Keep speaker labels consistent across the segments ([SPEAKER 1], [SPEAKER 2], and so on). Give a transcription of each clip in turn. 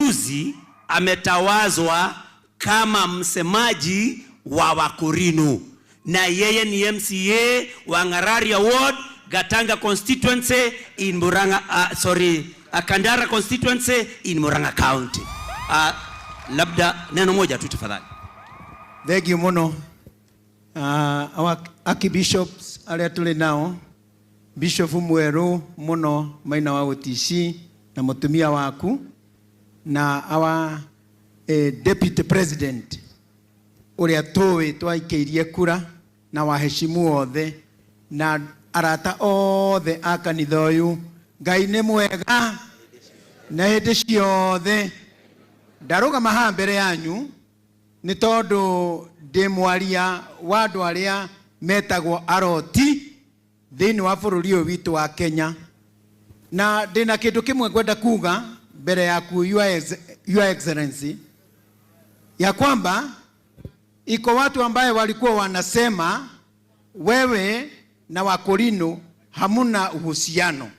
[SPEAKER 1] Juzi ametawazwa kama msemaji wa Wakorino na yeye ni MCA wa Ngararia Ward, Gatanga constituency in Murang'a, sorry, Kandara constituency in Murang'a County. Labda neno moja tu tafadhali.
[SPEAKER 2] Thank you muno. Our archbishops arĩa tũrĩ nao, Bishop mwerũ mũno Maina wa Ũtici na mũtumia waku, na our deputy president ũrĩa tũĩ twaikĩirie kura na waheshimu othe na arata othe a kanitha ũyũ. Ngai nĩ mwega na hĩndĩ ciothe. Ndarũgama haha mbere yanyu nĩ tondũ ndĩ mwaria wa andũ arĩa metagwo aroti thĩinĩ wa bũrũri ũyũ witũ wa Kenya, na ndĩna kĩndũ kĩmwe ngwenda kuga mbere yaku, Your Excellency, ya kwamba iko watu ambaye walikuwa wanasema wewe na Wakorino hamuna uhusiano,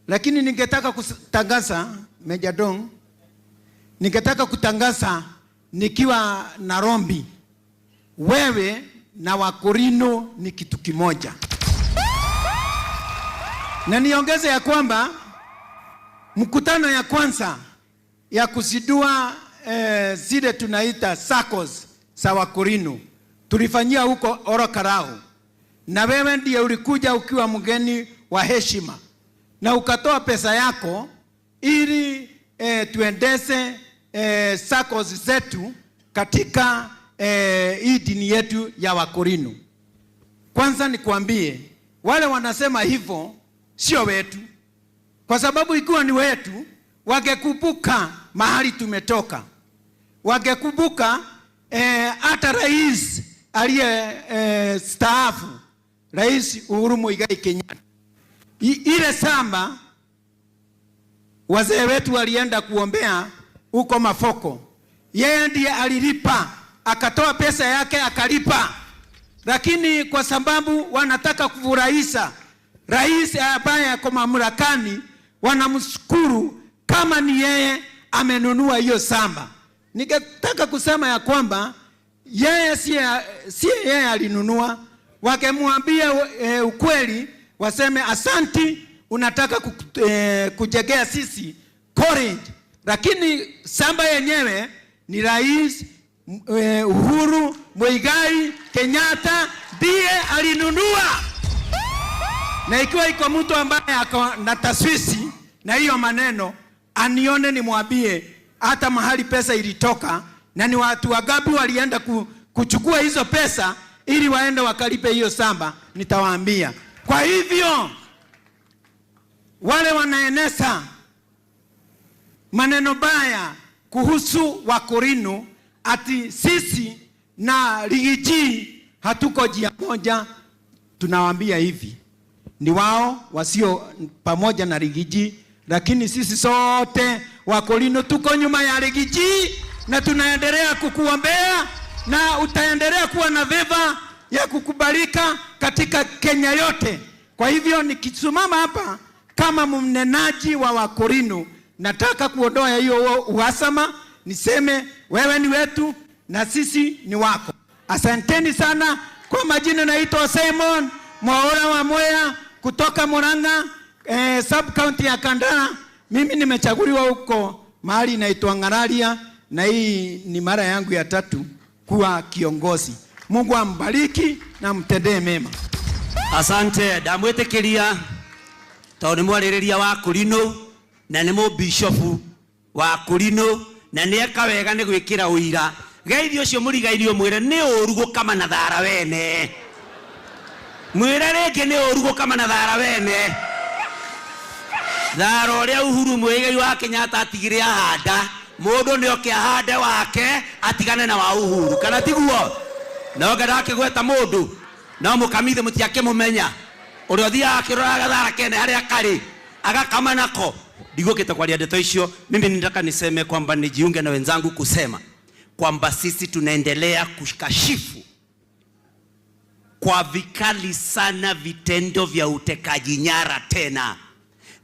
[SPEAKER 2] lakini ningetaka kutangaza, Meja Dong, ningetaka kutangaza nikiwa Nairobi, wewe na Wakorino ni kitu kimoja. Na niongeze ya kwamba mkutano ya kwanza ya kuzindua zile tunaita SACCOS za Wakorino tulifanyia huko Ol Kalou, na wewe ndiye ulikuja ukiwa mgeni wa heshima na ukatoa pesa yako ili tuendeze SACCOS zetu katika hii dini yetu ya Wakorino. Kwanza nikuambie, wale wanasema hivyo sio wetu, kwa sababu ikiwa ni wetu wangekumbuka mahali tumetoka, wangekumbuka hata rais aliye staafu, Rais Uhuru Muigai Kenyatta, ile samba wazee wetu walienda kuombea huko Mafoko, yeye ndiye alilipa, akatoa pesa yake akalipa, lakini kwa sababu wanataka kufurahisha rais ambaye ako mamlakani, wanamshukuru kama ni yeye amenunua hiyo samba. Ningetaka kusema ya kwamba yeye si yeye alinunua, wakemwambia ukweli, waseme asanti, unataka kujengea sisi college, lakini samba yenyewe ni Rais Uhuru Muigai Kenyatta ndiye alinunua. Na ikiwa iko mtu ambaye ako na taswisi na hiyo maneno, anione nimwambie hata mahali pesa ilitoka na ni watu wangapi walienda kuchukua hizo pesa ili waende wakalipe hiyo samba, nitawaambia. Kwa hivyo wale wanaeneza maneno baya kuhusu Wakorino ati sisi na Riggy G hatuko njia moja, tunawaambia hivi, ni wao wasio pamoja na Riggy G, lakini sisi sote Wakorino tuko nyuma ya Riggy G na tunaendelea kukuombea na utaendelea kuwa na favor ya kukubalika katika Kenya yote. Kwa hivyo nikisimama hapa kama mnenaji wa Wakorino, nataka kuondoa hiyo uhasama, niseme wewe ni wetu na sisi ni wako. Asanteni sana. Kwa majina naitwa Simon Mwaura wa Mwea kutoka Murang'a, sub county ya Kandara. Mimi nimechaguliwa huko mahali inaitwa Ngararia, na hii ni mara yangu ya tatu kuwa kiongozi. Mungu ambariki na mtendee mema.
[SPEAKER 1] Asante. Ndamwĩtĩkĩria tondũ nĩ mwarĩrĩria wa Kũrinũ na nĩ mũbishofu wa Kũrinũ na nĩ eka wega nĩ gwĩkĩra ũira. Geithi ũcio mũrigaini ũmwĩre nĩ ũru gũkama na thara wene. Mwĩre rĩngĩ nĩ ũru gũkama na thara wene. Thara ũrĩa Uhuru Muigai wa Kenyatta atigire ahanda, mũndũ nĩ oke ahande wake atigane na wa Uhuru, kana tiguo? No ndakĩgweta mũndũ no mũkamithe mũtiakĩmũmenya, ũrĩa ũthiaga akĩroraga thara kene harĩa karĩ agakama nako. Ndigũkĩte kwaria ndeto icio. Mimi nataka niseme kwamba nijiunge na wenzangu kusema kwamba sisi tunaendelea kukashifu kwa vikali sana vitendo vya utekaji nyara tena,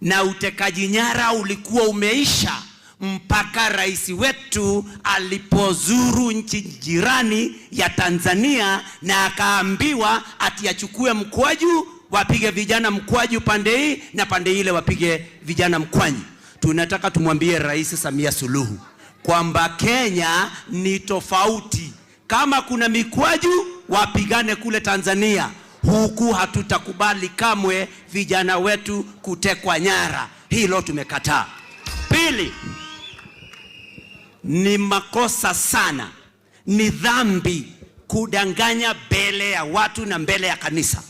[SPEAKER 1] na utekaji nyara ulikuwa umeisha Mpaka rais wetu alipozuru nchi jirani ya Tanzania na akaambiwa ati achukue mkwaju, wapige vijana mkwaju pande hii na pande ile wapige vijana mkwaju. Tunataka tumwambie Rais Samia Suluhu kwamba Kenya ni tofauti. Kama kuna mikwaju wapigane kule Tanzania, huku hatutakubali kamwe vijana wetu kutekwa nyara. Hilo tumekataa. Pili, ni makosa sana, ni dhambi kudanganya mbele ya watu na mbele ya kanisa.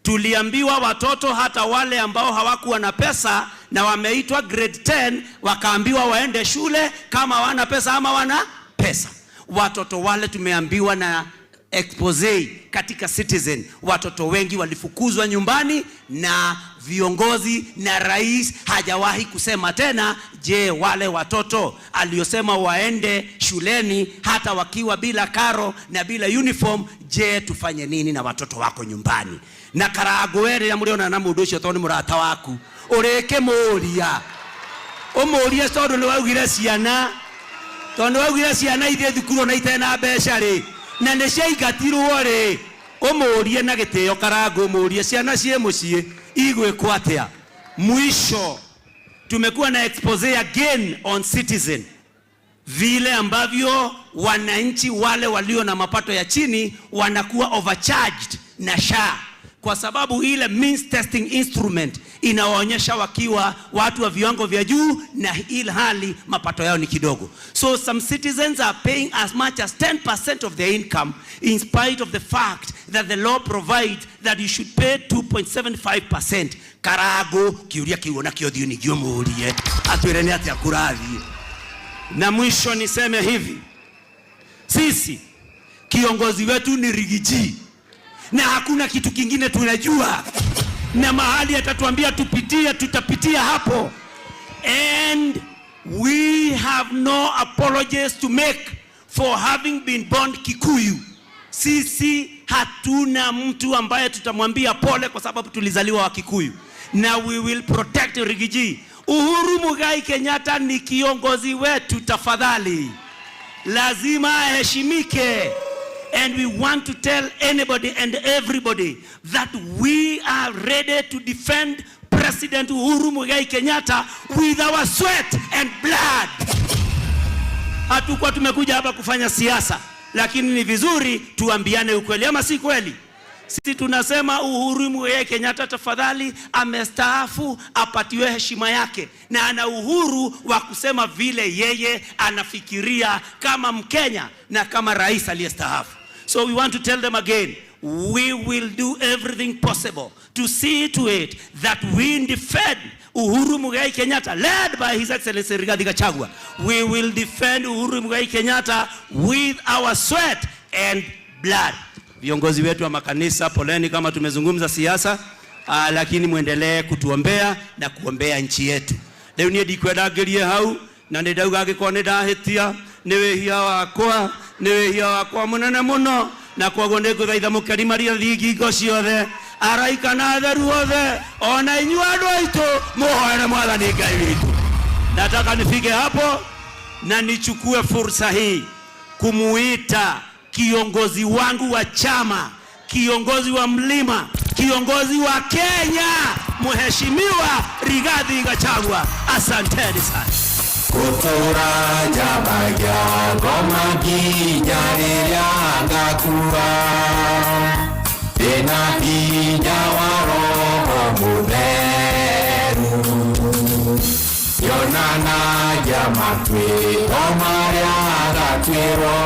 [SPEAKER 1] Tuliambiwa watoto hata wale ambao hawakuwa na pesa na wameitwa grade 10 wakaambiwa waende shule kama wana pesa ama wana pesa. Watoto wale tumeambiwa na expose katika Citizen, watoto wengi walifukuzwa nyumbani na viongozi, na rais hajawahi kusema tena. Je, wale watoto aliosema waende shuleni hata wakiwa bila karo na bila uniform, je, tufanye nini na watoto wako nyumbani? Na Karangũ we rĩrĩa mũrĩonana na mũndũ ũcio tondũ nĩ mũrata waku, ũrĩkĩmũria ũmũrie tondũ nĩ waugire ciana, tondũ waugire ciana ithiĩ thukuru ona itarĩ na mbeca rĩ, na nĩ ciaingatirwo rĩ, ũmũrie na gĩtĩo Karangũ, ũmũrie ciana ciĩ mũciĩ igwĩkwo atĩa. Mwisho, tumekuwa na expose again on Citizen vile ambavyo wananchi wale walio na mapato ya chini wanakuwa overcharged na SHA kwa sababu ile means testing instrument inawaonyesha wakiwa watu wa viwango vya juu na ilhali mapato yao ni kidogo. So some citizens are paying as much as 10% of their income in spite of the fact that the law provides that you should pay 2.75%. Karago kiuria kiu nakio thiĩ ningĩ ũmũrie atwĩre nĩ atĩa kũrathiĩ. Na mwisho niseme hivi, sisi kiongozi wetu ni Riggy G na hakuna kitu kingine tunajua, na mahali atatuambia tupitie, tutapitia hapo, and we have no apologies to make for having been born Kikuyu. Sisi hatuna mtu ambaye tutamwambia pole kwa sababu tulizaliwa wa Kikuyu, na we will protect Riggy G. Uhuru Muigai Kenyatta ni kiongozi wetu, tafadhali, lazima aheshimike. And we want to tell anybody and everybody that we are ready to defend President Uhuru Muigai Kenyatta with our sweat and blood. Hatukuwa tumekuja hapa kufanya siasa, lakini ni vizuri tuambiane ukweli, ama si kweli? Sisi tunasema Uhuru Muigai Kenyatta tafadhali, amestaafu, apatiwe heshima yake, na ana uhuru wa kusema vile yeye anafikiria kama Mkenya na kama rais aliyestaafu. So we want to tell them again, we will do everything possible to see to it that we defend Uhuru Muigai Kenyatta, led by His Excellency Rigathi Gachagua. We will defend Uhuru Muigai Kenyatta with our sweat and blood. Viongozi wetu wa makanisa, poleni kama tumezungumza siasa, lakini muendelee kutuombea na kuombea nchi yetu. Rĩu niĩ ndikwenda ngĩrie hau na nĩ ndauga angĩkorwo nĩ ndahĩtia nĩ wĩhia wakwa, nĩ wĩhia wakwa mũnene mũno, na koguo nĩ ngũthaitha mũkerimaria thingingo ciothe, araika na atheru othe, ona inyuĩ andũ aitũ mũhoere Mwathani Ngai witũ. Nataka nifike hapo na nichukue fursa hii kumuita kiongozi wangu wa chama, kiongozi wa mlima, kiongozi wa Kenya, Mheshimiwa Rigathi Gachagua. Asanteni sana.
[SPEAKER 3] Gũtũra njambagia ngoma nginya rĩrĩa ngakua, ndĩna hinya wa Roho Mũtheru, yonanagia matuĩro marĩa gatuĩro,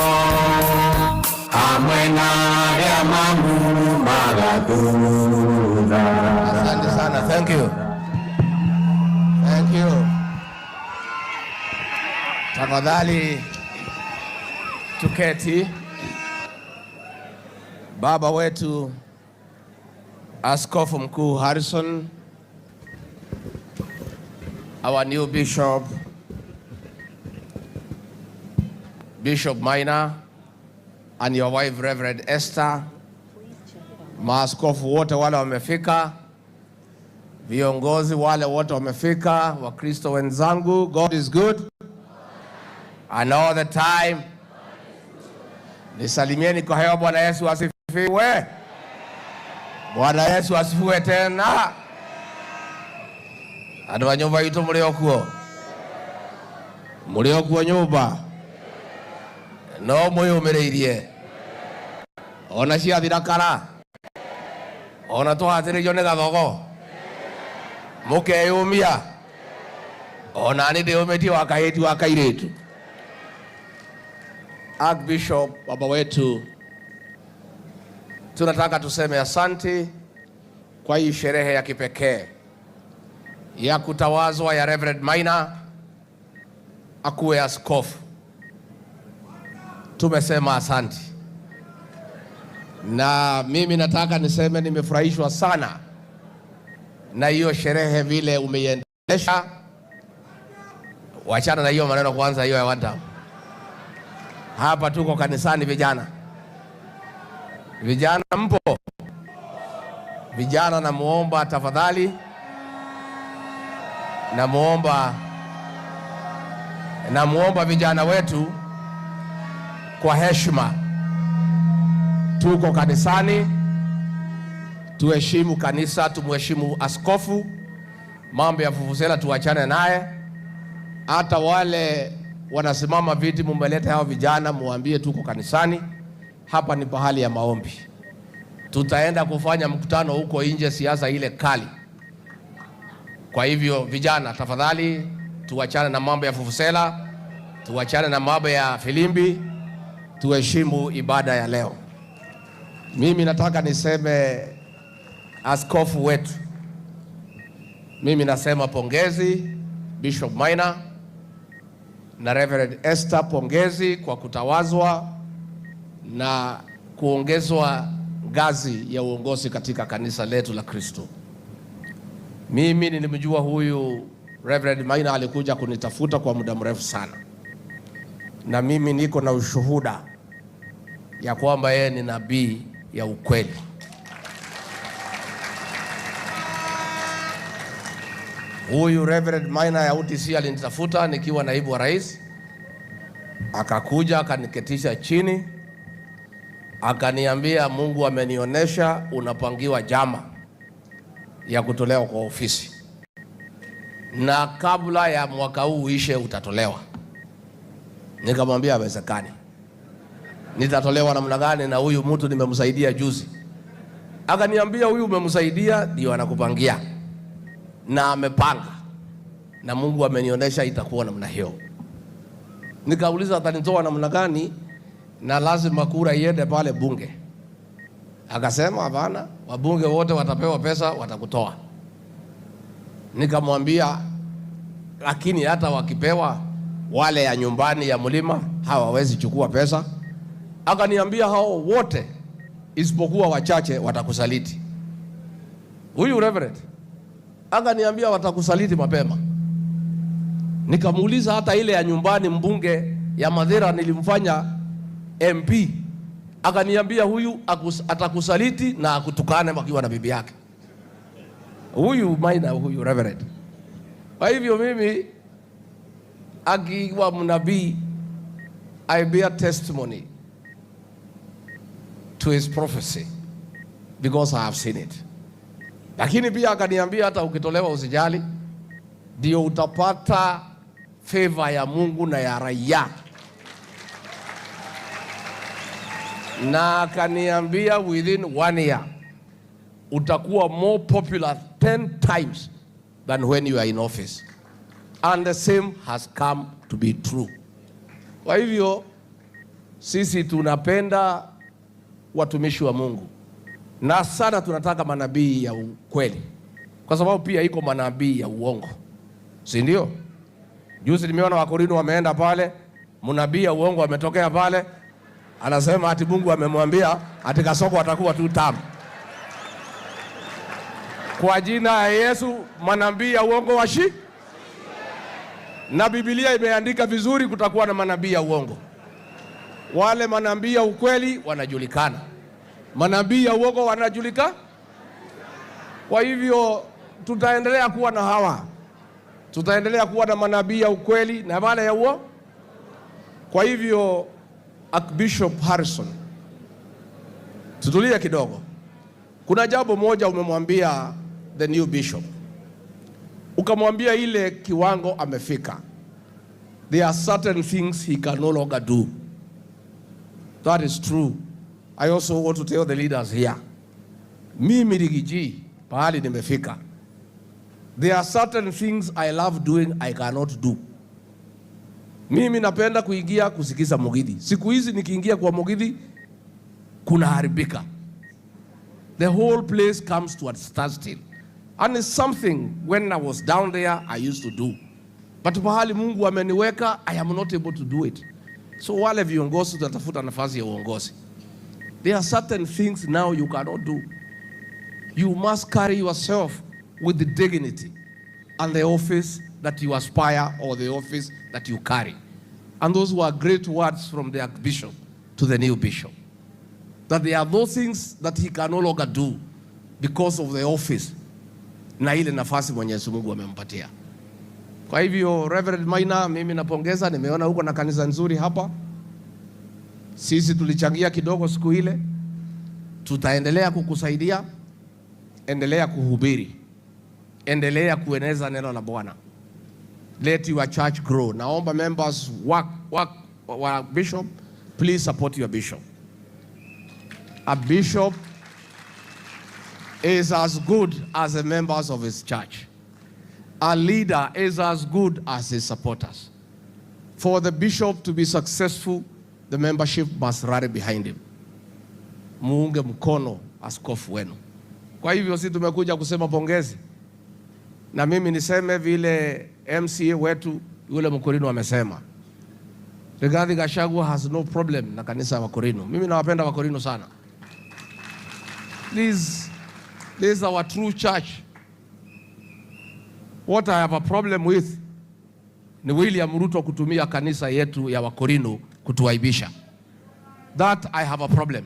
[SPEAKER 3] hamwe na arĩa mamumaga thutha.
[SPEAKER 4] Asante sana. Thank you. Thank you. Tafadhali tuketi. Baba wetu Askofu Mkuu Harrison, our new bishop, Bishop Maina, and your wife Reverend Esther, maaskofu wote wale wamefika, viongozi wale wote wamefika, Wakristo wenzangu, God is good. And all the time. Nisalimieni kwa hewa. Bwana Yesu asifiwe. Bwana Yesu asifiwe tena. Andu a nyumba itu muri okuo, muri okuo nyumba no mwiyumiriirie ona ciathira kara ona twahatiririo ni gathogo mukeyumia ona ni ndiyumitie wa kahiti wa kairitu. Archbishop baba wetu, tunataka tuseme asante kwa hii sherehe ya kipekee ya kutawazwa ya Reverend Maina akuwe askofu. Tumesema asante, na mimi nataka niseme nimefurahishwa sana na hiyo sherehe vile umeiendesha. Wachana na hiyo maneno kwanza, hiyo ya one time. Hapa tuko kanisani, vijana, vijana mpo? Vijana namuomba tafadhali, namuomba vijana wetu kwa heshima, tuko kanisani, tuheshimu kanisa, tumuheshimu askofu. Mambo ya vuvuzela tuachane naye. Hata wale wanasimama viti, mumeleta hao vijana, muambie tuko kanisani, hapa ni pahali ya maombi. Tutaenda kufanya mkutano huko nje, siasa ile kali. Kwa hivyo vijana, tafadhali tuachane na mambo ya vuvuzela, tuachane na mambo ya filimbi, tuheshimu ibada ya leo. Mimi nataka niseme askofu wetu, mimi nasema pongezi Bishop Maina na Reverend Esther, pongezi kwa kutawazwa na kuongezwa ngazi ya uongozi katika kanisa letu la Kristo. Mimi nilimjua huyu Reverend Maina, alikuja kunitafuta kwa muda mrefu sana, na mimi niko na ushuhuda ya kwamba yeye ni nabii ya ukweli. Huyu Reverend Maina ya UTC alinitafuta nikiwa naibu wa rais, akakuja akaniketisha chini, akaniambia Mungu amenionyesha unapangiwa jama ya kutolewa kwa ofisi, na kabla ya mwaka huu uishe utatolewa. Nikamwambia haiwezekani, nitatolewa namna gani na huyu mtu nimemsaidia juzi? Akaniambia huyu umemsaidia ndio anakupangia na amepanga, na Mungu amenionyesha itakuwa namna hiyo. Nikauliza atanitoa namna gani, na lazima kura iende pale bunge. Akasema hapana, wabunge wote watapewa pesa, watakutoa. Nikamwambia lakini hata wakipewa wale ya nyumbani ya mlima hawawezi chukua pesa. Akaniambia hao wote isipokuwa wachache watakusaliti. Huyu Reverend akaniambia watakusaliti mapema. Nikamuuliza hata ile ya nyumbani mbunge ya Madhira nilimfanya MP, akaniambia huyu atakusaliti na akutukane wakiwa na bibi yake. Huyu Maina, huyu Reverend. Kwa hivyo mimi akiwa mnabii, I bear testimony to his prophecy because I have seen it. Lakini pia akaniambia hata ukitolewa usijali, ndio utapata favor ya Mungu na ya raia. Na akaniambia within 1 year utakuwa more popular 10 times than when you are in office. And the same has come to be true. Kwa hivyo sisi tunapenda watumishi wa Mungu na sana tunataka manabii ya ukweli, kwa sababu pia iko manabii ya uongo, si ndio? Juzi nimeona Wakorino wameenda pale, mnabii ya uongo ametokea pale, anasema ati Mungu amemwambia ati Kasongo atakuwa tu tamu. Kwa jina ya Yesu, manabii ya uongo washi. Na Biblia imeandika vizuri kutakuwa na manabii ya uongo. Wale manabii ya ukweli wanajulikana, manabii ya uongo wanajulikana. Kwa hivyo tutaendelea kuwa na hawa, tutaendelea kuwa na manabii ya ukweli na wale ya uongo. Kwa hivyo Archbishop Harrison, tutulie kidogo. Kuna jambo moja umemwambia the new bishop, ukamwambia ile kiwango amefika, there are certain things he can no longer do. That is true. I also want to tell the leaders here, mimi Riggy G pahali nimefika, there are certain things I love doing I cannot do. Mimi napenda kuingia kusikiza Mugithi. Siku hizi nikiingia kwa Mugithi kunaharibika. The whole place comes to a standstill. And it's something when I was down there I used to do. But pahali Mungu ameniweka, I am not able to do it. So wale viongozi tutatafuta nafasi ya uongozi. There are certain things now you cannot do. You must carry yourself with the dignity and the office that you aspire or the office that you carry. And those were great words from the Archbishop to the new bishop. That there are those things that he can no longer do because of the office na ile nafasi Mwenyezi Mungu amempatia. Kwa hivyo Reverend Maina, mimi napongeza, nimeona huko na kanisa nzuri hapa. Sisi tulichangia kidogo siku ile, tutaendelea kukusaidia. Endelea kuhubiri, endelea kueneza neno la Bwana. Let your church grow. Naomba members work, work, wa bishop, please support your bishop. A bishop is as good as the members of his church. A leader is as good as his supporters. For the bishop to be successful, the membership must rally behind him. Muunge mkono askofu wenu. Kwa hivyo si tumekuja kusema pongezi, na mimi niseme vile MCA wetu yule Mkorino amesema, Rigathi Gachagua has no problem na kanisa ya Wakorino. Mimi nawapenda Wakorino sana. This is our true church. What I have a problem with ni William Ruto kutumia kanisa yetu ya Wakorino kutuaibisha. That I have a problem.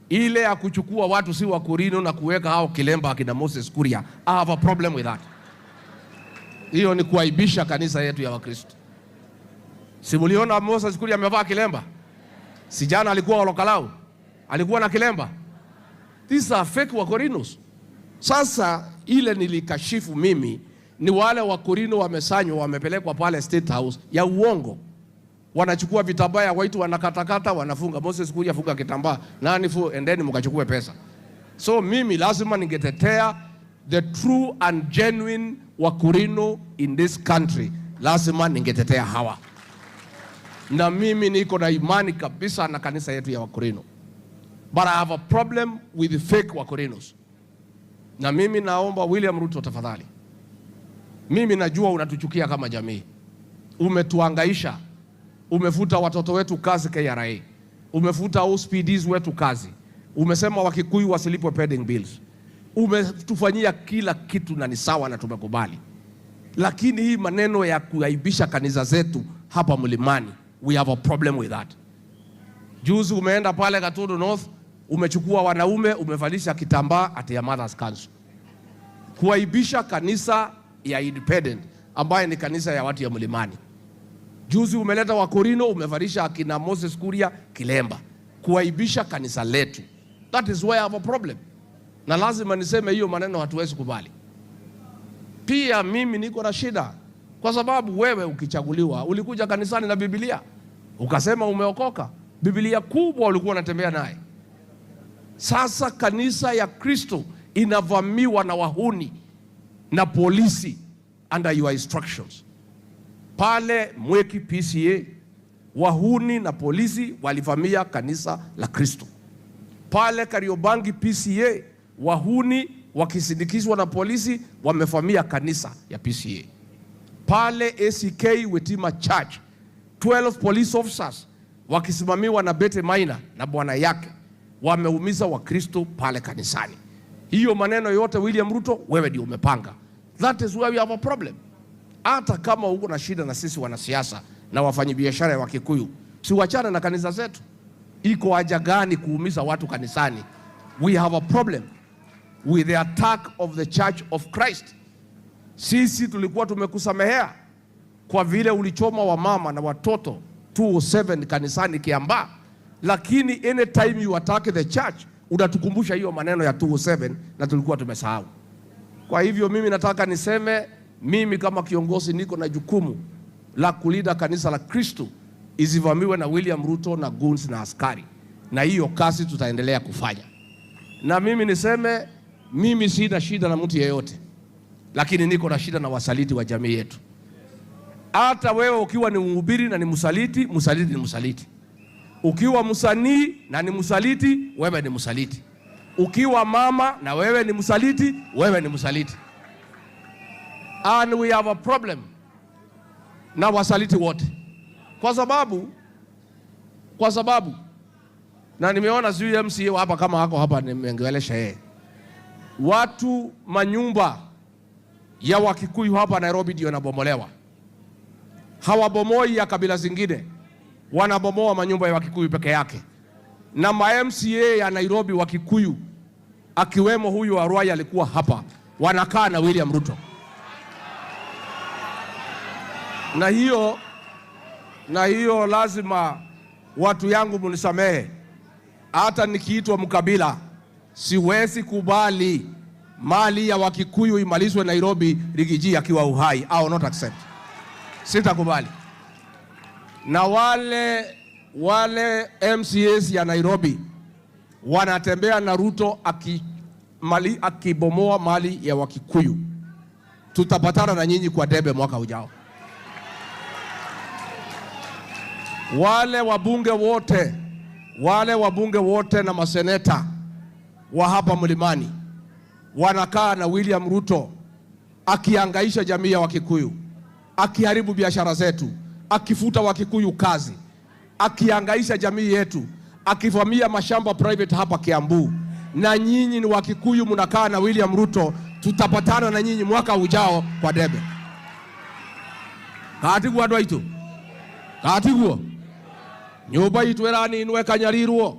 [SPEAKER 4] Ile ya kuchukua watu si Wakorino na kuweka hao kilemba akina Moses Kuria, I have a problem with that. Hiyo ni kuaibisha kanisa yetu ya Wakristo. Si muliona Moses Kuria amevaa kilemba? Si jana alikuwa Ol Kalou? Alikuwa na kilemba? These are fake Wakorinos. Sasa ile nilikashifu mimi ni wale Wakorino wamesanywa wamepelekwa pale State House ya uongo. Wanachukua vitambaa ya waitu wanakatakata wanafunga. Moses Kuria funga kitambaa. Nani fu endeni mkachukue pesa. So mimi lazima ningetetea the true and genuine Wakorino in this country. Lazima ningetetea hawa. Na mimi niko na imani kabisa na kanisa yetu ya Wakorino. But I have a problem with the fake Wakorinos. Na mimi naomba William Ruto tafadhali. Mimi najua unatuchukia kama jamii. Umetuangaisha. Umefuta watoto wetu kazi KRA. Umefuta OCPDs wetu kazi. Umesema Wakikuyu wasilipwe pending bills. Umetufanyia kila kitu na ni sawa na tumekubali. Lakini hii maneno ya kuaibisha kanisa zetu hapa mlimani, we have a problem with that. Juzi umeenda pale Gatundu North, umechukua wanaume, umevalisha kitambaa at your mother's council. Kuaibisha kanisa ya Independent ambaye ni kanisa ya watu ya mlimani. Juzi umeleta Wakorino, umevalisha akina Moses Kuria kilemba. Kuaibisha kanisa letu. That is where I have a problem. Na lazima niseme hiyo maneno hatuwezi kubali. Pia mimi niko na shida kwa sababu wewe ukichaguliwa ulikuja kanisani na Biblia ukasema umeokoka. Biblia kubwa ulikuwa unatembea naye. Sasa kanisa ya Kristo inavamiwa na wahuni na polisi under your instructions. Pale Mwiki PCEA wahuni na polisi walivamia kanisa la Kristo. Pale Kariobangi PCEA wahuni wakisindikizwa na polisi wamevamia kanisa ya PCEA. Pale ACK Witima Church 12 police officers wakisimamiwa na Betty Maina na bwana yake wameumiza Wakristo pale kanisani. Hiyo maneno yote William Ruto, wewe ndio umepanga. That is where we have a problem. Hata kama uko na shida na sisi wanasiasa na wafanyabiashara wa Kikuyu, si wachana na kanisa zetu. Iko haja gani kuumiza watu kanisani? We have a problem with the attack of the Church of Christ. Sisi tulikuwa tumekusamehea kwa vile ulichoma wamama na watoto 207 kanisani Kiambaa, lakini anytime you attack the church unatukumbusha hiyo maneno ya 207 na tulikuwa tumesahau. Kwa hivyo mimi nataka niseme, mimi kama kiongozi niko na jukumu la kulinda kanisa la Kristo isivamiwe na William Ruto na goons na askari, na hiyo kazi tutaendelea kufanya. Na mimi niseme, mimi sina shida na mtu yeyote, lakini niko na shida na wasaliti wa jamii yetu. Hata wewe ukiwa ni mhubiri na ni msaliti, msaliti ni msaliti. Ukiwa msanii na ni msaliti, wewe ni msaliti. Ukiwa mama na wewe ni msaliti, wewe ni msaliti. And we have a problem na wasaliti wote, kwa sababu na nimeona sijui MCA hapa kama hako hapa, nimeongelesha yeye, watu manyumba ya Wakikuyu hapa Nairobi ndio yanabomolewa. Hawabomoi ya kabila zingine, wanabomoa manyumba ya Wakikuyu peke yake. Na ma MCA ya Nairobi Wakikuyu akiwemo huyu wa Ruai alikuwa hapa, wanakaa na William Ruto, na hiyo lazima watu yangu munisamehe, hata nikiitwa mkabila siwezi kubali mali ya Wakikuyu imalizwe Nairobi Riggy G akiwa uhai. I will not accept, sitakubali. Na wale MCAs ya Nairobi wanatembea na Ruto akibomoa mali ya Wakikuyu, tutapatana na nyinyi kwa debe mwaka ujao. Wale wabunge wote na maseneta wa hapa mlimani wanakaa na William Ruto akiangaisha jamii ya Wakikuyu, akiharibu biashara zetu, akifuta Wakikuyu kazi, akiangaisha jamii yetu, akivamia mashamba private hapa Kiambu. Na nyinyi ni Wakikuyu mnakaa na William Ruto, tutapatana na nyinyi mwaka ujao kwa debe. Katiguo andũ aitũ, katiguo nyũmba itũ ĩraninwo ĩkanyarirwo,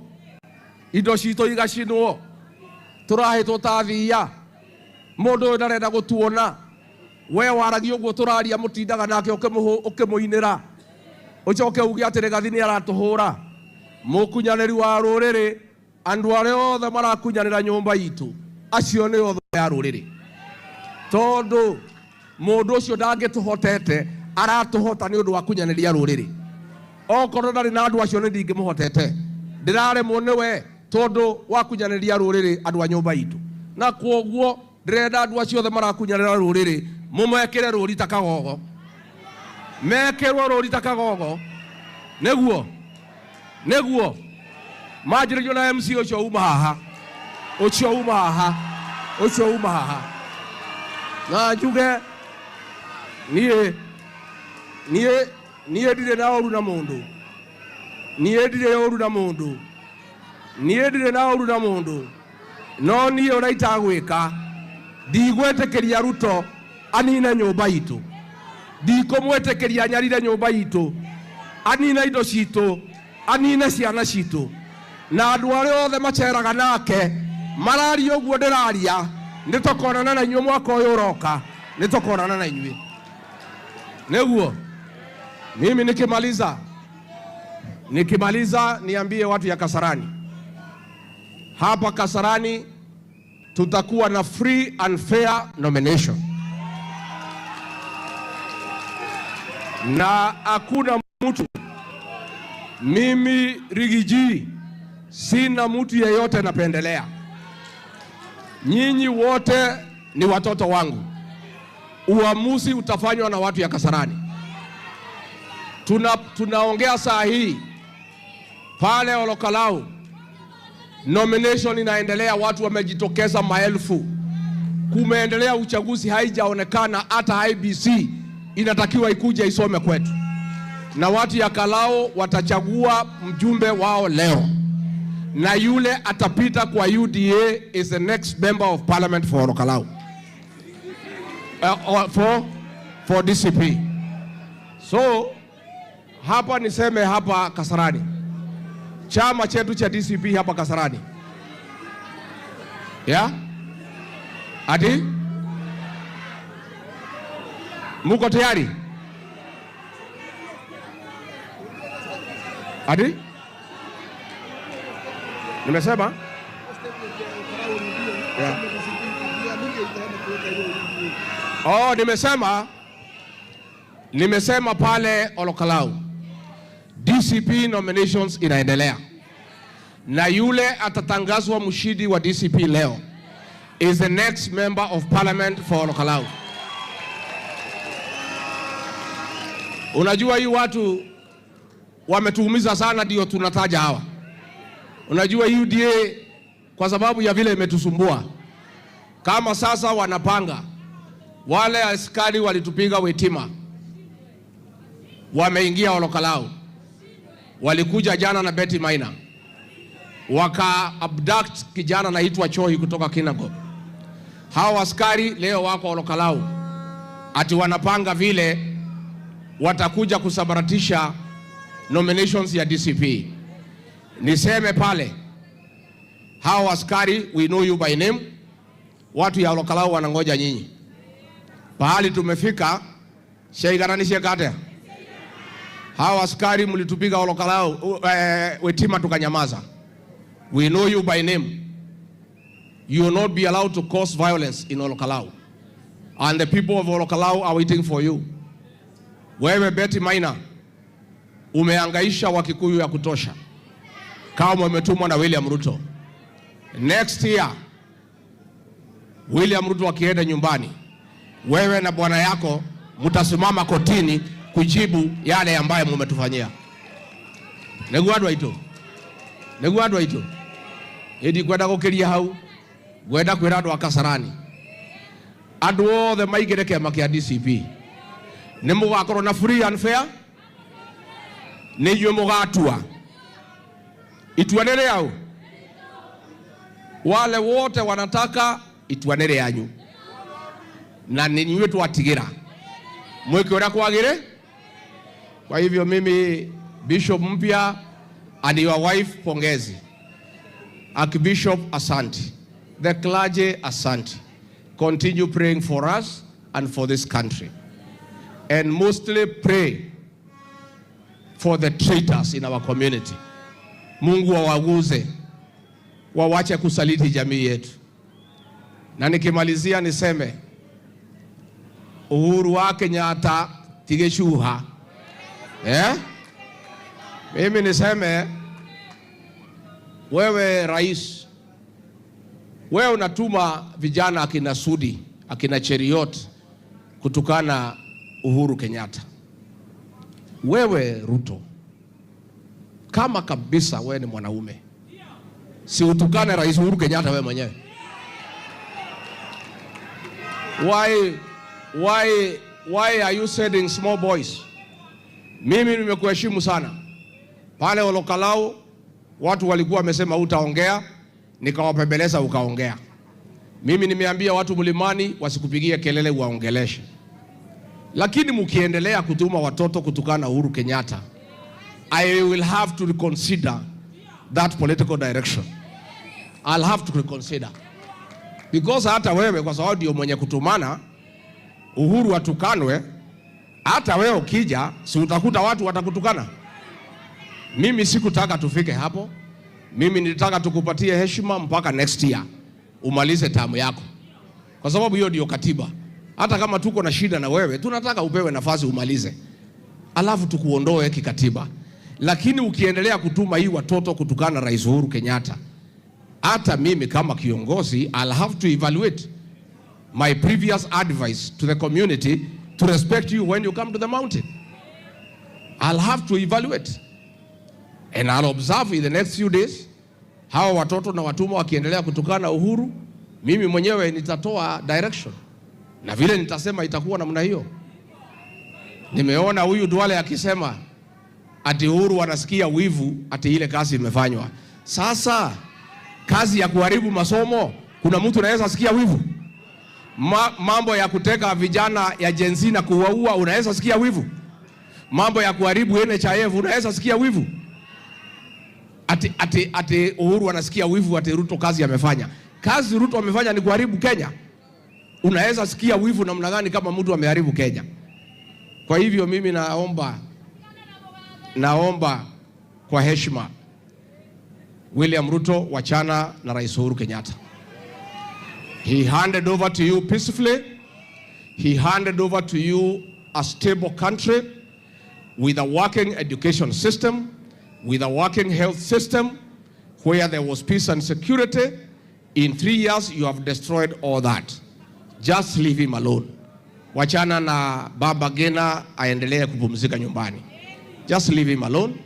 [SPEAKER 4] indo citũ igacinwo, tũrahĩtwo ta thiia. Mũndũ ũyũ ndarenda gũtuona. We waragia ũguo tũraria, mũtindaga nake ũkĩmũinĩra, ũcoke uge atĩ Rigathi nĩ aratũhũra. Mũkunyanĩri wa rũrĩrĩ, andũ arĩa othe marakunyanĩra nyũmba itũ, acio nĩ othe ya rũrĩrĩ, tondũ mũndũ ũcio ndangĩtũhotete, aratũhota nĩ ũndũ wa kunyanĩria rũrĩrĩ. Okorwo ndarĩ na andũ acio nĩ ndingĩmũhotete, ndĩraremwo nĩwe tondũ wa kunyanĩria rũrĩrĩ, andũ a nyũmba itũ. Na kwoguo ndĩrenda andũ acio othe marakunyanĩra rũrĩrĩ mũmekĩre rũri ta kagogo, mekĩrwo rũri ta kagogo, nĩguo manjĩrĩrio na MC ũcio uma haha, ũcio uma haha, ũcio uma haha. Na njuge niĩ ndirĩ na ũru na mũndũ, niĩ ndirĩ ũru na mũndũ, niĩ ndirĩ na ũru na mũndũ, no niĩ ũrĩa itagwĩka, ndigwĩtĩkĩria Ruto anine nyũmba itũ, ndikũmwĩtĩkĩria anyarire nyũmba itũ, anine indo citũ, anine ciana citũ. Na andũ arĩa othe maceraga nake mararia ũguo ndĩraria, nĩ tũkonana na inyuĩ mwaka ũyũ ũroka, nĩ tũkonana na inyuĩ. Nĩguo mimi nikimaliza niambie watu ya Kasarani, hapa Kasarani tutakuwa na free and fair nomination, na hakuna mtu, mimi Riggy G sina mtu yeyote napendelea. Nyinyi wote ni watoto wangu. Uamuzi utafanywa na watu ya Kasarani. Tunaongea saa hii pale Ol Kalou, nomination inaendelea, watu wamejitokeza maelfu. Kumeendelea uchaguzi, haijaonekana hata IEBC inatakiwa ikuje isome kwetu, na watu ya Kalou watachagua mjumbe wao leo, na yule atapita kwa UDA is the next member of parliament for Ol Kalou, for DCP. So hapa niseme hapa Kasarani, chama chetu cha DCP hapa Kasarani, yeah? Ati muko tayari? Adi? Nimesema? Yeah. Oh, nimesema pale Olokalau DCP nominations inaendelea, na yule atatangazwa mshindi wa DCP leo is the next member of parliament for Olokalau. Unajua hii watu wametuumiza sana, ndio tunataja hawa. Unajua UDA kwa sababu ya vile imetusumbua, kama sasa wanapanga wale askari walitupiga Witima, wameingia Olokalau, walikuja jana na Betty Maina waka abduct kijana anaitwa Choi kutoka Kinangop. Hawa askari leo wako Olokalau, ati wanapanga vile watakuja kusambaratisha nominations ya DCP. Niseme pale, hawa askari we know you by name. Watu ya Olokalau wanangoja nyinyi. Pahali tumefika, sheigananishe kate. Hawa askari mlitupiga Olokalau, Witima tukanyamaza. We know you by name. You will not be allowed to cause violence in Olokalau. And the people of Olokalau are waiting for you. Wewe Betty Maina, umehangaisha Wakikuyu ya kutosha, kama umetumwa na William Ruto. Next year William Ruto akienda nyumbani, wewe na bwana yako mtasimama kotini kujibu yale ambayo mumetufanyia. Niguo andu aitu, niguo andu aitu, indi kwenda gukiria hau, ngwenda kwira andu a Kasarani, andu othe maingire kiama kia DCP ni mugakorwo na free and fair, ni inyuĩ mũgatua itua nĩ rĩau. Wale wote wanataka itua nĩ rĩanyu, na nĩ inyuĩ twatigĩra mwĩke ũrĩa kwagĩrĩ. Kwa hivyo mimi bishop mpya and your wife, pongezi. Archbishop, asante. The clergy, asante. Continue praying for us and for this country. And mostly pray for the traitors in our community. Mungu awaguze, wawache kusaliti jamii yetu. Na nikimalizia niseme Uhuru wa Kenyatta tigecuha. Mimi niseme wewe rais, wewe unatuma vijana akina Sudi, akina Cheruiyot kutukana Uhuru Kenyatta. Wewe Ruto, kama kabisa wewe ni mwanaume, si utukane Rais Uhuru Kenyatta wewe mwenyewe. Why are you sending small boys? Mimi nimekuheshimu sana. Pale Olokalau watu walikuwa wamesema utaongea, nikawapembeleza ukaongea. Mimi nimeambia watu mlimani wasikupigie kelele uwaongeleshe. Lakini mkiendelea kutuma watoto kutukana Uhuru Kenyatta, I will have to reconsider that political direction. I'll have to reconsider. Because hata wewe kwa sababu ndio mwenye kutumana Uhuru atukanwe, hata wewe ukija si utakuta watu watakutukana. Mimi sikutaka tufike hapo. Mimi nilitaka tukupatie heshima mpaka next year umalize tamu yako, kwa sababu hiyo ndio katiba. Hata kama tuko na shida na wewe, tunataka upewe nafasi umalize, alafu tukuondoe kikatiba. Lakini ukiendelea kutuma hii watoto kutukana Rais Uhuru Kenyatta, hata mimi kama kiongozi I'll have to evaluate my previous advice to the community to respect you when you come to the mountain. I'll have to evaluate and I'll observe in the next few days hawa watoto na watumwa wakiendelea kutukana Uhuru, mimi mwenyewe nitatoa direction na vile nitasema itakuwa namna hiyo. Nimeona huyu Duale akisema ati Uhuru wanasikia wivu ati ile kazi imefanywa. Sasa kazi ya kuharibu masomo, kuna mtu anaweza sikia wivu? Mambo ya kuteka vijana ya Gen Z na kuwaua, unaweza sikia wivu? Mambo ya kuharibu NHIF, unaweza sikia wivu? Ati Uhuru anasikia wivu ati Ruto kazi amefanya. Kazi Ruto amefanya ni kuharibu Kenya. Unaweza sikia wivu namna gani kama mtu ameharibu Kenya? Kwa hivyo mimi naomba kwa heshima, William Ruto, wachana na Rais Uhuru Kenyatta. He handed over to you peacefully. He handed over to you a stable country with a working education system, with a working health system, where there was peace and security. In 3 years, you have destroyed all that. Just leave him alone. Wachana na Baba Gena aendelee kupumzika nyumbani. Just leave him alone.